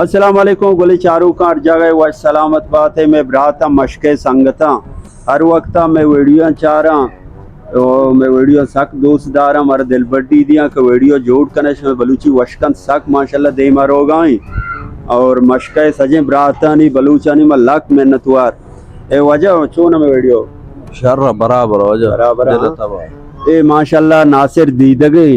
السلام علیکم گلیں چاروکاں، ہر جاگہ وش سلامت بات ئے۔ مئے براتاں، مشکئے سنگتاں، ہر وقتا مئے ویڈیو چاراں، او مئے ویڈیو سک دوست داراں، مارا دلبڈی دیاں کہ ویڈیو جوڑ کنے، شمئے بلوچی وش کنت، سک ماشاءاللہ دیما روگائیں۔ اور مشکئے سجیں براتانی، بلوچانی ما لک منتوار۔ اے واجہ چون ہمے ویڈیو؟ شر برابر واجہ۔ برابر، دل ہاں۔ تباہ۔ اے ماشاءاللہ ناصر دیدگے،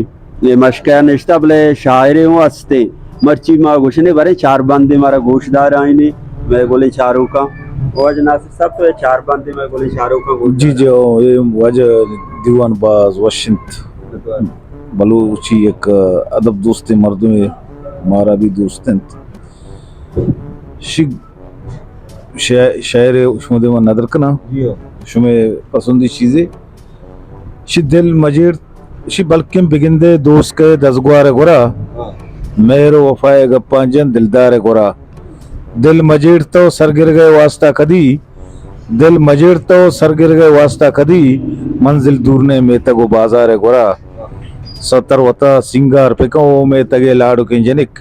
اے مشکہ نشتہ بلے شاعرے ہوں ہستیں۔ مرچی ما گوشنے برے چار بندے مارا گوش دار آئینے، مئے گلیں چاروکاں۔ واجہ ناصر صاحب تو اے چار بندے مئے گلیں چاروکاں گوش جی دار۔ جی، او، اے واجہ دیوان باز وشنت۔ بلوچی یک ادب دوستیں مردمے، مارا بھی دوست انت۔ شی شع-، شعر شما دیما ندر کناں۔ جی ہو۔ شمئے پسندی چیزے۔ شی دل مجیڑ، شی بلکن بگندے دوست کئے دزگوار گورا۔ ہاں۔ مہر و وفائے گپاں جن دلدار گورا۔ دل مجیڑ تو سرگرگئے واسطہ کدی، دل مجیڑ تو سرگرگئے واسطہ کدی، منزل دور نے میتگ و بازار گورا۔ ستر وتا سنگار پکن او میتگئے لاڑکیں جنک۔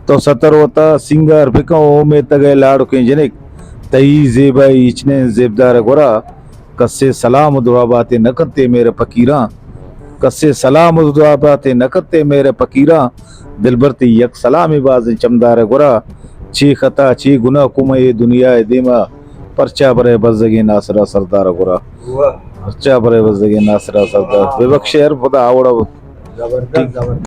تو ستر وتا سینگار بکن او میتگ ء لاڑکیں جنک، تئی زیبائی ہچ نہ انت زیبدار ء گورا۔ کسے سلام و دعا باتے نہ کنت اے مہر ء پکیراں، کسے سلام و دعا باتے نہ کنت اے مہر ء پکیراں۔ دلبر تئی یک سلامے بازیں چمدار ء گورا۔ چے خطا چے گناہ کمہ اے دنیا ء دیما، پرچا برے بزگیں ناصر ء سردار ء گورا۔ واہ۔ پرچا برے بزگیں ناصر ء سردار۔ واہ۔ ببخشے ہر پدا آوڑا۔ زبردست، زبردست۔